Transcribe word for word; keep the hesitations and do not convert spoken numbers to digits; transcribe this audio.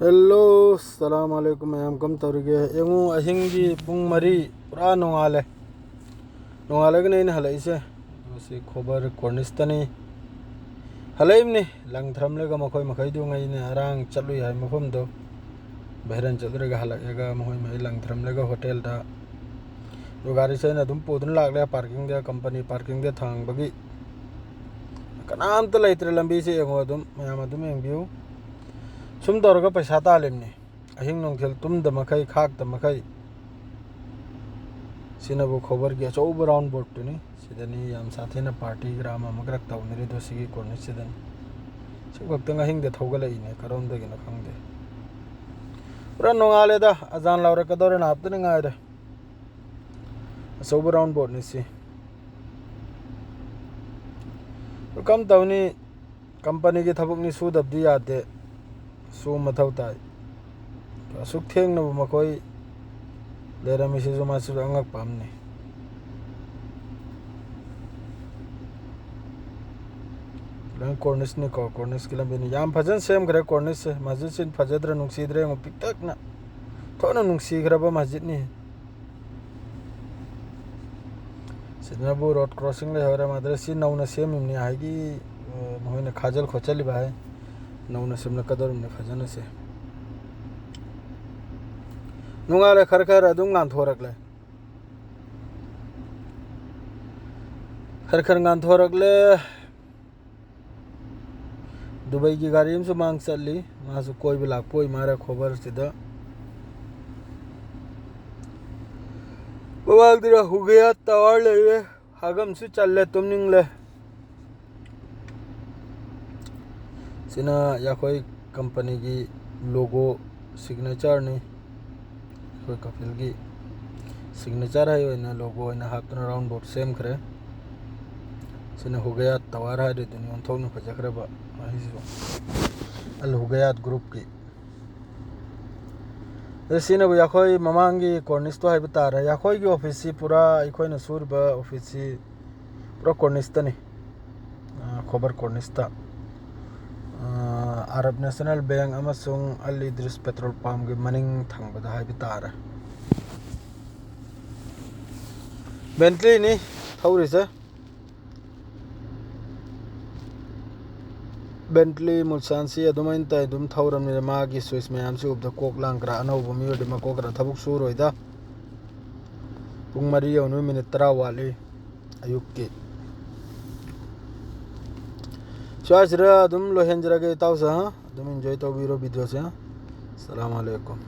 Hello, ꯁꯂꯥꯝ ꯑꯂꯩꯀꯨꯝ ꯃꯌꯥꯝ, ꯀꯝ ꯇꯧꯔꯤꯒꯦ? ꯌꯦꯡꯉꯨ, ꯑꯍꯤꯡꯒꯤ ꯄꯨꯡ ꯃꯔꯤ ꯄꯨꯔꯥ ꯅꯣꯡꯉꯥꯜꯂꯦ꯫ ꯅꯣꯡꯉꯥꯜꯂꯒꯅꯦ ꯑꯩꯅ ꯍꯜꯂꯛꯏꯁꯦ꯫ ꯃꯁꯤ ꯈꯣꯕꯔ ꯀꯣꯔꯅꯤꯁꯇꯅꯤ꯫ ꯍꯜꯂꯛꯏꯕꯅꯤ, ꯂꯪꯊ꯭ꯔꯝꯂꯒ ꯃꯈꯣꯏ ꯃꯈꯩꯗꯨ ꯉꯩꯅꯦ ꯉꯔꯥꯡ ꯆꯠꯂꯨꯏ ꯍꯥꯏ ꯃꯐꯝꯗꯣ꯫ ꯕꯩꯔꯟ ꯆꯠꯂꯨꯔꯒ ꯍꯜꯂꯛꯑꯒ ꯃꯈꯣꯏ ꯃꯈꯩ ꯂꯪꯊ꯭ꯔꯝꯂꯒ ꯍꯣꯇꯦꯜꯗ꯫ ꯑꯗꯨ ꯒꯥꯔꯤꯁꯦ ꯑꯩꯅ ꯑꯗꯨꯝ ꯄꯨꯗꯨꯅ ꯂꯥꯛꯂꯦ ꯄꯥꯔꯀꯤꯡꯗ, ꯀꯝꯄꯅꯤ ꯄꯥꯔꯀꯤꯡꯗ ꯊꯝꯕꯒꯤ꯫ ꯀꯅꯥꯝꯇ ꯂꯩꯇ꯭ꯔꯦ ꯂꯝꯕꯤꯁꯦ, ꯌꯦꯡꯉꯣ ꯑꯗꯨꯝ, ꯃꯌꯥꯝ ꯑꯗꯨꯝ ꯌꯦꯡꯕꯤꯌꯨ꯫ ꯁꯨꯝ ꯇꯧꯔꯒ ꯄꯩꯁꯥ ꯇꯥꯜꯂꯤꯕꯅꯤ꯫ ꯑꯍꯤꯡ ꯅꯨꯡꯊꯤꯜ ꯇꯨꯝꯗ ꯃꯈꯩ, ꯈꯥꯛꯇ ꯃꯈꯩ꯫ ꯁꯤꯅꯕꯨ ꯈꯣꯕꯔꯒꯤ ꯑꯆꯧꯕ ꯔꯥꯎꯟ ꯕꯣꯔꯗꯇꯨꯅꯤ꯫ ꯁꯤꯗꯅꯤ ꯌꯥꯝ ꯁꯥꯊꯤꯅ ꯄꯥꯔꯇꯤ ꯒ꯭ꯔꯥꯝ ꯑꯃꯒ ꯇꯧꯅꯔꯤꯗꯣ ꯁꯤꯒꯤ ꯀꯣꯔꯅꯤꯁꯁꯤꯗꯅꯤ꯫ ꯁꯤ ꯈꯛꯇꯪ ꯑꯍꯤꯡꯗ ꯊꯧꯒꯠꯂꯛꯏꯅꯦ, ꯀꯔꯣꯝꯗꯒꯤꯅꯣ ꯈꯪꯗꯦ꯫ ꯄꯨꯔꯥ ꯅꯣꯡꯉꯥꯜꯂꯦꯗ, ꯑꯖꯥꯟ ꯂꯥꯎꯔꯛꯀꯗꯧꯔꯦ, ꯅꯥꯞꯇꯅ ꯉꯥꯏꯔꯦ꯫ ꯑꯆꯧꯕ ꯔꯥꯎꯟ ꯕꯣꯔꯗꯅꯤ ꯁꯤ꯫ ꯑꯗꯨ ꯀꯝ ꯇꯧꯅꯤ? ꯀꯝꯄꯅꯤꯒꯤ ꯊꯕꯛꯅꯤ, ꯁꯨꯗꯕꯗꯤ ꯌꯥꯗꯦ꯫ ꯁꯨ ꯃꯊꯧ ꯇꯥꯏ꯫ ꯑꯁꯨꯛ ꯊꯦꯡꯅꯕꯨ ꯃꯈꯣꯏ ꯂꯩꯔꯝꯃꯤꯁꯤꯁꯨ ꯃꯥꯁꯨ ꯑꯉꯛꯄ ꯑꯃꯅꯤ꯫ ꯂꯣꯏ ꯀꯣꯔꯅꯤꯁꯅꯤꯀꯣ, ꯀꯣꯔꯅꯤꯁꯀꯤ ꯂꯝꯕꯤꯅꯤ꯫ ꯌꯥꯝ ꯐꯖꯅ ꯁꯦꯝꯈ꯭ꯔꯦ ꯀꯣꯔꯅꯤꯁꯁꯦ꯫ ꯃꯁꯖꯤꯠꯁꯤ ꯐꯖꯗ꯭ꯔꯥ? ꯅꯨꯡꯁꯤꯗ꯭ꯔꯥ ꯌꯦꯡꯉꯨ, ꯄꯤꯛꯇꯛꯅ꯫ ꯊꯣꯛꯅ ꯅꯨꯡꯁꯤꯈ꯭ꯔꯕ ꯃꯁꯖꯤꯠꯅꯤ꯫ ꯁꯤꯗꯅꯕꯨ ꯔꯣꯗ ꯀ꯭ꯔꯣꯁꯤꯡ ꯂꯩꯍꯧꯔꯦ꯫ ꯃꯗ꯭ꯔꯁꯤ ꯅꯧꯅ ꯁꯦꯝꯃꯤꯕꯅꯤ ꯍꯥꯏꯒꯤ, ꯑ, ꯃꯈꯣꯏꯅ ꯈꯥꯖꯤꯜ ꯈꯣꯠꯆꯜꯂꯤꯕ ꯍꯥꯏ꯫ ꯅꯧꯅ ꯁꯦꯝꯂꯛꯀꯗꯧꯔꯤꯕꯅꯤ ꯐꯖꯅꯁꯦ꯫ ꯅꯣꯡꯉꯥꯜꯂꯦ, ꯈꯔ ꯈꯔ ꯑꯗꯨꯝ ꯉꯥꯟꯊꯣꯔꯛꯂꯦ꯫ ꯈꯔ ꯈꯔ ꯉꯥꯟꯊꯣꯔꯛꯂꯦ꯫ ꯗꯨꯕꯩꯒꯤ ꯒꯥꯔꯤ ꯑꯃꯁꯨ ꯃꯥꯡ ꯆꯠꯂꯤ, ꯃꯥꯁꯨ ꯀꯣꯏꯕ ꯂꯥꯛꯄ ꯑꯣꯏ ꯃꯥꯜꯂꯦ ꯈꯣꯕꯔꯁꯤꯗ꯫ ꯃꯃꯥꯡꯗꯅ ꯍꯨꯒꯦꯌꯥ ꯇꯋꯥꯔ ꯂꯩꯔꯦ, ꯍꯥꯒꯝꯁꯨ ꯆꯜꯂꯦ, ꯇꯨꯝꯅꯤꯡꯂꯦ꯫ ꯁꯤꯅ ꯌꯥꯈꯣꯏ ꯀꯝꯄꯅꯤꯒꯤ ꯂꯣꯒꯣ ꯁꯤꯒꯅꯦꯆꯔꯅꯤ꯫ ꯑꯩꯈꯣꯏ ꯀꯄꯤꯜꯒꯤ ꯁꯤꯒꯅꯦꯆꯔ ꯍꯥꯏ ꯑꯣꯏꯅ ꯂꯣꯒꯣ ꯑꯣꯏꯅ ꯍꯥꯞꯇꯨꯅ ꯔꯥꯎꯟ ꯕꯣꯔꯗ ꯁꯦꯝꯈ꯭ꯔꯦ꯫ ꯁꯤꯅ ꯍꯨꯒꯌꯥꯠ ꯇꯋꯥꯔ ꯍꯥꯏꯔꯤꯗꯨꯅꯤ, ꯑꯣꯟꯊꯣꯛꯅ ꯐꯖꯈ꯭ꯔꯕ ꯃꯍꯩꯁꯤꯁꯨ꯫ ꯑꯜ ꯍꯨꯒꯌꯥꯠ ꯒ꯭ꯔꯨꯞꯀꯤ꯫ ꯑꯗ ꯁꯤꯅꯕꯨ ꯌꯥꯈꯣꯏ ꯃꯃꯥꯡꯒꯤ ꯀꯣꯔꯅꯤꯁꯇꯣ ꯍꯥꯏꯕ ꯇꯥꯔꯦ꯫ ꯌꯥꯈꯣꯏꯒꯤ ꯑꯣꯐꯤꯁꯁꯤ ꯄꯨꯔꯥ, ꯑꯩꯈꯣꯏꯅ ꯁꯨꯔꯤꯕ ꯑꯣꯐꯤꯁꯁꯤ ꯄꯨꯔꯥ ꯀꯣꯔꯅꯤꯁꯇꯅꯤ꯫ ꯑ, ꯈꯣꯕꯔ ꯀꯣꯔꯅꯤꯁꯇ꯫ ꯑꯥ, ꯑꯔꯕ ꯅꯦꯁꯅꯦꯜ ꯕꯦꯡꯛ ꯑꯃꯁꯨꯡ ꯑꯜ ꯏꯗ꯭ꯔꯤꯁ ꯄꯦꯇ꯭ꯔꯣꯜ ꯄꯝꯒꯤ ꯃꯅꯤꯡ ꯊꯪꯕꯗ ꯍꯥꯏꯕ ꯇꯥꯔꯦ꯫ ꯕꯦꯟꯇ꯭ꯂꯤꯅꯤ ꯊꯧꯔꯤꯁꯦ꯫ ꯕꯦꯟꯇ꯭ꯂꯤ ꯃꯨꯜꯁꯥꯟꯁꯤ ꯑꯗꯨꯃꯥꯏꯅ ꯇꯧ-, ꯑꯗꯨꯝ ꯊꯧꯔꯝꯅꯤꯅ ꯃꯥꯒꯤ ꯁ꯭ꯋꯤꯆ ꯃꯌꯥꯝꯁꯤ ꯎꯕꯗ ꯀꯣꯛ ꯂꯥꯡꯈ꯭ꯔꯥ? ꯑꯅꯧꯕ ꯃꯤ ꯑꯣꯏꯔꯗꯤ ꯃꯀꯣꯛ ꯈꯔ ꯊꯕꯛ ꯁꯨꯔꯣꯏꯗ꯫ ꯄꯨꯡ ꯃꯔꯤ ꯌꯧꯅ ꯃꯤꯅꯤꯠ ꯇꯔꯥ ꯋꯥꯠꯂꯤ ꯑꯌꯨꯛꯀꯤ꯫ ꯁ꯭ꯋꯥꯏꯁꯤꯗ ꯑꯗꯨꯝ ꯂꯣꯏꯍꯟꯖꯔꯒꯦ ꯏꯇꯥꯎꯁꯦ, ꯍꯥ? ꯑꯗꯨꯝ enjoy ꯇꯧꯕꯤꯔꯣ video ꯁꯦ, ꯍꯥ? ꯑꯁꯂꯥꯃꯨ ꯑꯂꯩꯀꯨꯝ꯫